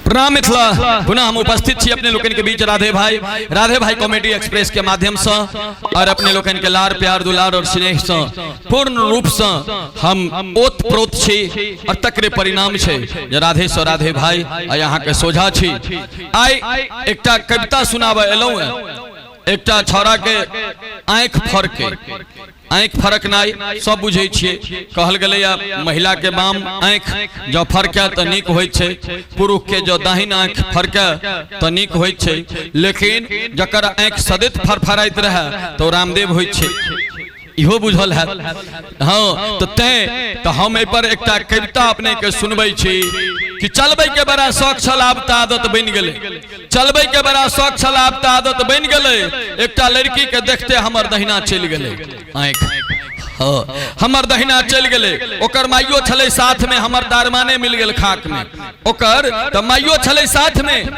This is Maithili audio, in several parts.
प्रणाम मिथिला। पुनः हम उपस्थित छी अपने लोकनि के बीच राधे भाई, राधे भाई कॉमेडी एक्सप्रेस के माध्यम से और अपने लोकनि के लार प्यार दुलार और स्नेह से पूर्ण रूप से हम ओत प्रोत छी और तकरे परिणाम छे जे राधे से राधे भाई आ यहाँ के सोझा छी। आइ एकटा कविता सुनाबे एलहुं हैं। एकटा छौड़ा के आँखि फरके, आँखि फरकनाइ सब बुझै छियै। कहल गेलैए महिला के बाम आँखि जँ फरकै तऽ नीक होइ छै, पुरुष के जँ दाहिन आँखि फरकै तऽ नीक होइ छै, लेकिन जकर आँखि सदैत फरफराइत रहै तऽ ओ रामदेव होइ छै, इहो बुझल हैत। हाँ, तऽ तैं तऽ हम एहि पर एकटा कविता अपने के सुनबै छी कि चलबै के बड़ा शौक छल, आब तऽ आदत बनि गेलै। चलबै के बड़ा शौक छल, आब तऽ आदत बनि गेलै। एकटा लड़की के देखते हमर दहिना चलि गेलै आँखि, हाँ हमर दहिना चलि गेलै। ओकर माइयो छलै साथ में, हमर दारमाने मिल गेल खाक में। ओकर तऽ माइयो छलै साथ में,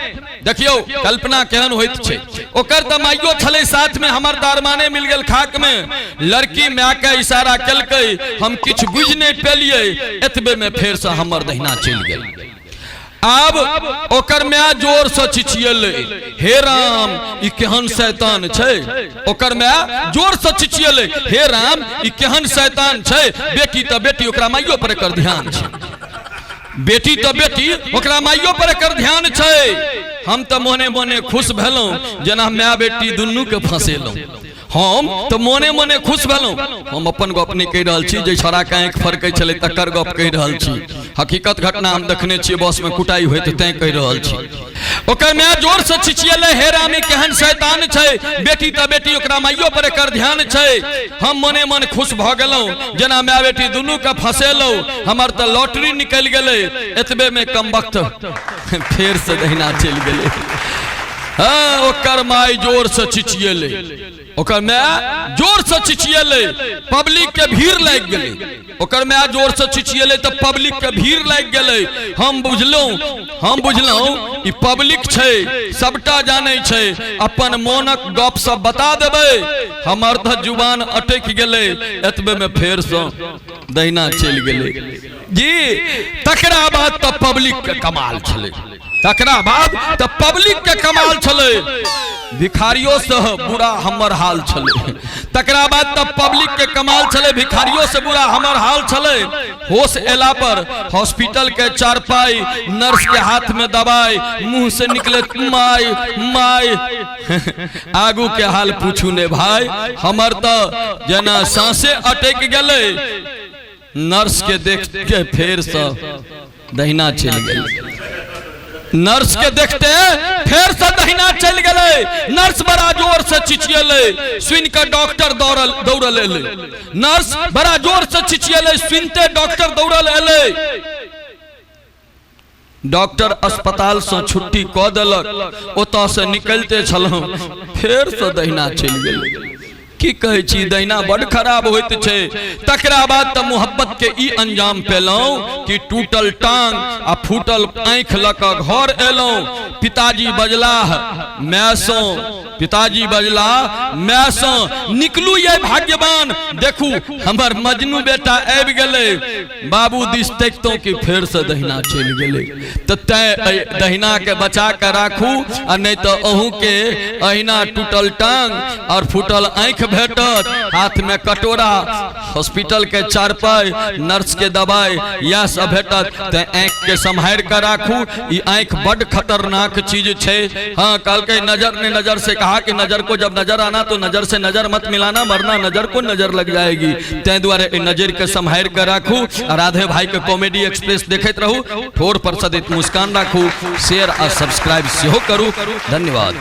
देखियौ कल्पना केहन होइत छै। ओकर तऽ माइयो छलै साथ में, हमर दारमाने मिल गेल खाक में। लड़की माय के इशारा केलकै, हम किछु बुझि नहि पेलियै, एतबे में फेर से हमर दहिना चलि गेल। आब ओकर माय जोर से चिचियलै, हे राम ई केहन शैतान छै। ओकर माय जोर से चिचियलै, हे राम ई केहन शैतान छै। बेटी तऽ बेटी, ओकरा माइयो पर एकर ध्यान छै। बेटी तऽ बेटी, ओकरा माइयो पर एकर ध्यान छै। हम तऽ मोने मोने खुश भेलहुँ जेना माय बेटी दुनू के फंसेलहुँ। हम तऽ मोने मोने खुश भेलहुँ। हम अपन गप नहि कहि रहल छी, जे छौड़ाके आँखि फड़कै छलै तकर गप कहि रहल छी। हकीकत घटना हम देखने छियै, बसमे कुटाइ होइत, तैं कहि रहल छी। ओकर माय जोर से चिचियेलै, हे रामी केहन शैतान छै। बेटी तऽ बेटी, ओकरा माइयो पर एकर ध्यान छै। हम मने मन खुश भऽ गेलहुँ जेना माय बेटी दुनूके फंसेलहुँ। हमर तऽ लॉटरी निकलि गेलै। एतबे में कमबख्त फेर से दहिना चलि गेलै। हाँ, ओकर माय जोर से चिचियेलै, ओकर माय जोर से चिचियेलै, पब्लिक के भीड़ लागि गेलै। ओकर माय जोर से चिचियेलै तऽ पब्लिक के भीड़ लागि गेलै। हम बुझलहुँ ई पब्लिक छै, सबटा जानै छै, अपन मोनक गप सब बता देबै। हमर तऽ जुबान अटकि गेलै। एतबे में फेर से दहिना चलि गेलै जी। तकरा बाद तऽ पब्लिक के कमाल छलै, तकरा बाद तऽ पब्लिक के कमाल छलै, भिखारियो से बुरा हमर हाल छलै। तकरा बाद तऽ पब्लिक के कमाल छलै, भिखारियो से बुरा हमर हाल छलै। होश एला पर हॉस्पिटल के चारपाई, नर्स के हाथ में दवाई, मुंह से निकले माय माय। आगू के हाल पूछू ने भाई, हमर तऽ जेना सांसे अटक गेलै। नर्स के देख के फेर से दहिना चलि गेलै। नर्स के देखते फेर से दहिना चलि गेलै। नर्स बड़ा जोर से चिचियेलै, सुनि के डॉक्टर दौड़ल दौड़ल एलै। नर्स बड़ा जोर से चिचियेलै, सुनते डॉक्टर दौड़ल एलै। डॉक्टर अस्पताल से छुट्टी कऽ देलक। ओतऽ से निकलते छलहुँ, फेर से दहिना चलि गेलै। की कहै छी, दहिना बड खराब होइत छै। तकरा बाद तऽ मोहब्बत के ई अंजाम पेलहुँ कि टूटल टांग आ फूटल आँखि लऽ कऽ घर एलहुँ। पिताजी बजलाह मायसँ, पिताजी बजलाह मायसँ, निकलू ये भाग्यवान, देखू हमर मजनू बेटा आबि गेलै। बाबू दिस तकितहुँ कि फेर से दहिना चलि गेलै। तऽ तैं दहिना के बचा के राखू, आ नहि तऽ अहूँ के अहिना टूटल टांग और फूटल आँखि भेटत, हाथ में कटोरा, हॉस्पिटल के चारपाई, नर्स के दवाई, यह सब भेटत। तैं आँखि के सम्हारि के राखू, ई आँखि बड खतरनाक चीज छै। हाँ, कहलकै नजर ने नजर से कहा कि नजर को जब नजर आना तो नजर से नजर मत मिलाना, वरना नजर को नजर लग जाएगी। तैं दुआरे एहि नजर के सम्हारि के राखू आ राधे भाई के कॉमेडी एक्सप्रेस देखैत रहू। ठोर पर सदैत मुस्कान राखू, शेयर आ सब्सक्राइब सेहो करू। धन्यवाद।